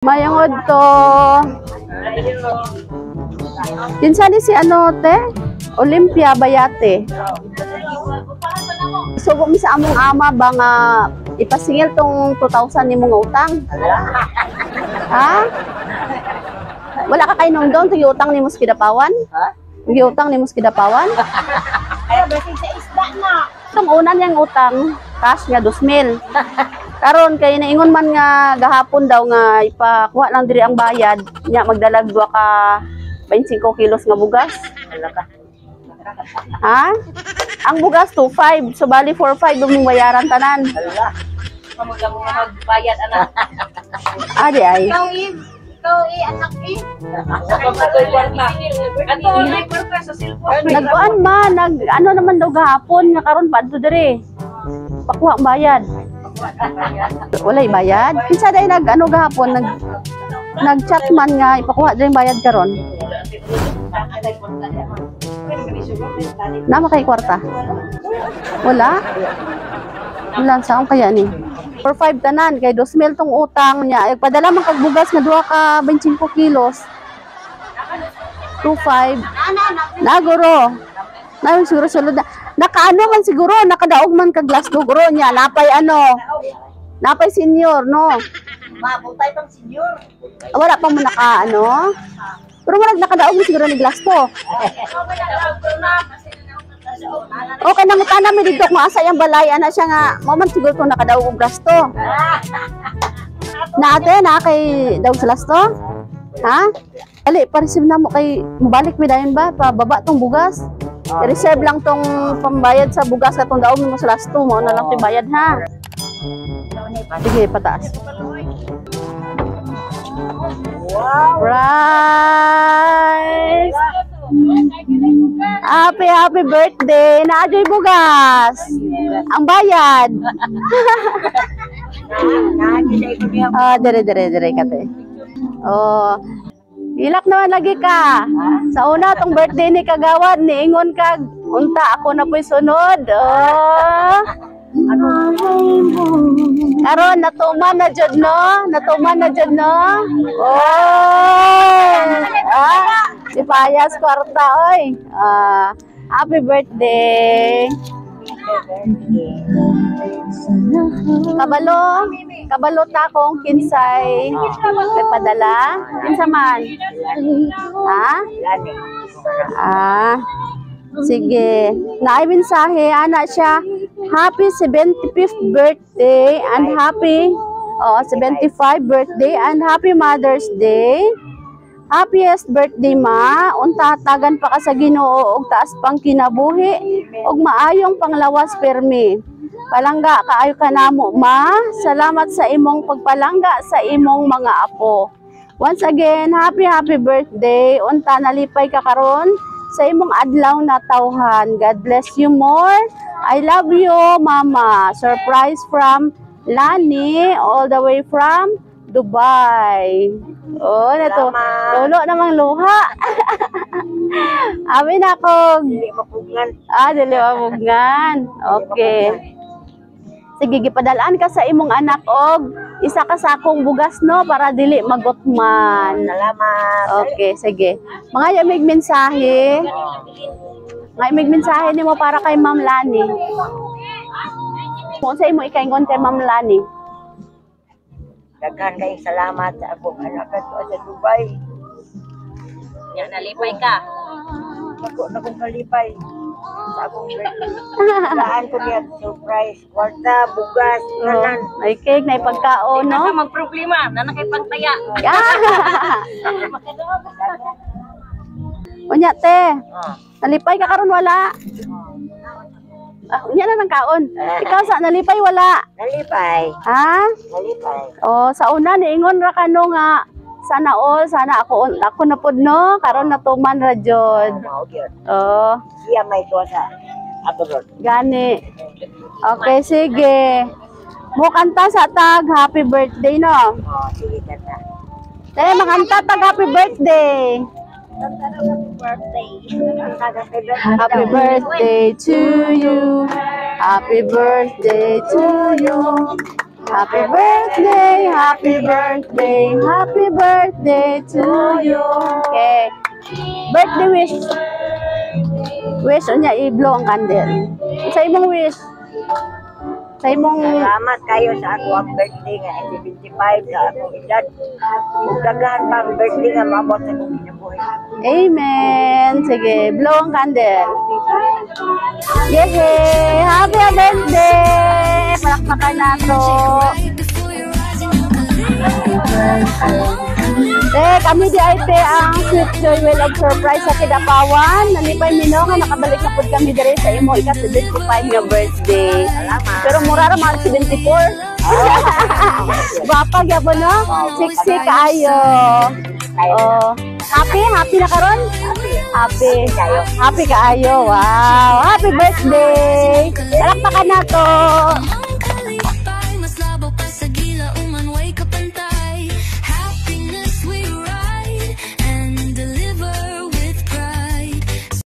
Maayong udto. Kinsa ni si ano, te? Olympia Bayate. Sugo mi sa among ama ba nga ipasingil tong 2,000 nimo nga utang? Ha? Wala ka kay nung tong utang nimo sa Kidapawan? Ha? Giutang nimo sa Kidapawan? Ay, basig sa isda na. Itong una niyang utang, cash nga 2,000. Karon kay naingon man nga gahapon daw nga ipakuha lang diri ang bayad, nya magdalag duha ka 25 kilos nga bugas. Wala ka. Ha? Ang bugas 2.5, so bali 4.5 imong bayaran tanan. Wala. Pamagla mo magbayad, anak. Ah, di ay. Ikaw, Eve. Ikaw, eh, anak, eh. Ato, may kwarta sa cellphone. Nagkuan man, nag ano naman daw gahapon nga karon padto diri. Pakuha ang bayad. Walay bayad. Kinsa day nag ano gahapon, nag-chat man nga ipakuha diri ang bayad karon? Nama kay kwarta? Wala? Wala, saan kaya ni? For 5 tanan, kay 2,000 tong utang niya. Ay, padala man kag bugas nga duha ka 25 kilos. 2.5. Naguro. Na siguro sulod na. Nakaano man siguro, nakadaog man kag glass guro niya. Napay ano? Napay senior, no? Mabutay pang senior. Wala pa mo naka ano? Pero wala nakadaog mo siguro ni Glasto. Okay, nangutana mi dito kung asa yung balay, ana siya nga, mo man siguro kung nakadaog og Glasto. Na ate, na kay daog sa Lasto? Ha? Ali, pa-receive na mo kay mobalik mi dayon ba? Pababa tong bugas. I-reserve lang tong pambayad sa bugas katong daog nimo sa Lasto, mo na lang to'y bayad ha. Sige, pataas. Wow. Rice! Happy, happy birthday! Naajoy bugas! Ang bayad! Ah, dire, dire, dire kate. Oh. Ilak naman lagi ka. Sa una tong birthday ni Kagawad, niingon kag unta ako na po'y sunod. Oh. Karon natuman na jud no? Natuman na jud no? Oh. Ah, si Payas kwarta oy. Ah, happy birthday. Kabalo, kabalo ta kung kinsay may padala. Kinsa man? Ha? Ah. Sige. Naay mensahe ana siya. Happy 75th birthday and happy, oh, 75 birthday and happy Mother's Day. Happiest birthday, ma. Unta hatagan pa ka sa Ginoo og taas pang kinabuhi ug maayong panglawas permi. Palangga kaayo ka namo, ma. Salamat sa imong pagpalangga sa imong mga apo. Once again, happy happy birthday. Unta nalipay ka karon sa imong adlaw na tawhan. God bless you more. I love you, mama. Surprise from Lani all the way from Dubai. Oh, nato. Salamat. Tulo namang luha. Amin ako. Dili mapugngan. Ah, dili mapugngan. Okay. Sige, gipadalaan ka sa imong anak og isa ka sakong bugas no para dili magutman. Salamat. Okay, sige. Mga yamig mensahe. Mga imig mensahe nimo para kay Ma'am Lani. Kung sa imo ikaingon kay Ma'am Lani. Daghan kayong salamat sa akong anak kadto sa Dubai. Nya, nalipay ka. Dako na kong kalipay sa akong birthday. Laan ko niya surprise, kwarta, bugas, tanan. May cake, may pagkaon, Di no? na ka magproblema, na kay pangtaya. Ah! Unya, te. Nalipay ka karon wala? Ah, unya na ng kaon. Ikaw sa nalipay wala? Nalipay. Ha? Nalipay. Oh, sa una niingon ra kano nga sana all, sana ako ako na pud no, karon natuman ra jud. Mao gyud. Oh, Siya may tuwa sa abroad. Gani. Okay, sige. Mukanta sa tag happy birthday no. Oh, sige tata. Te, makanta tag happy birthday. Happy birthday. Happy birthday to you. Happy birthday to you. Happy birthday, happy birthday, happy birthday to you. Okay. Birthday wish. Wish unya i-blow ang candle. Sa imong wish. Sa imong Salamat kayo sa ako ang birthday nga 75 sa akong edad. Ug daghan pa ang birthday nga maabot sa akong kinabuhi. Amen. Sige, blow ang candle. Yehey! Happy birthday! Palakpakan nato. Te, kami diay, te, ang Sweet Joy Well of Surprise sa Kidapawan. Nalipay mi, no, nga nakabalik na pud kami diri sa imo ika-75 nga birthday. Pero mura ra mga 74. Gwapa gyapon, no? Sexy kaayo. Oh, happy, happy na karon? Happy. Happy kaayo. Wow. Happy birthday. Palakpakan nato.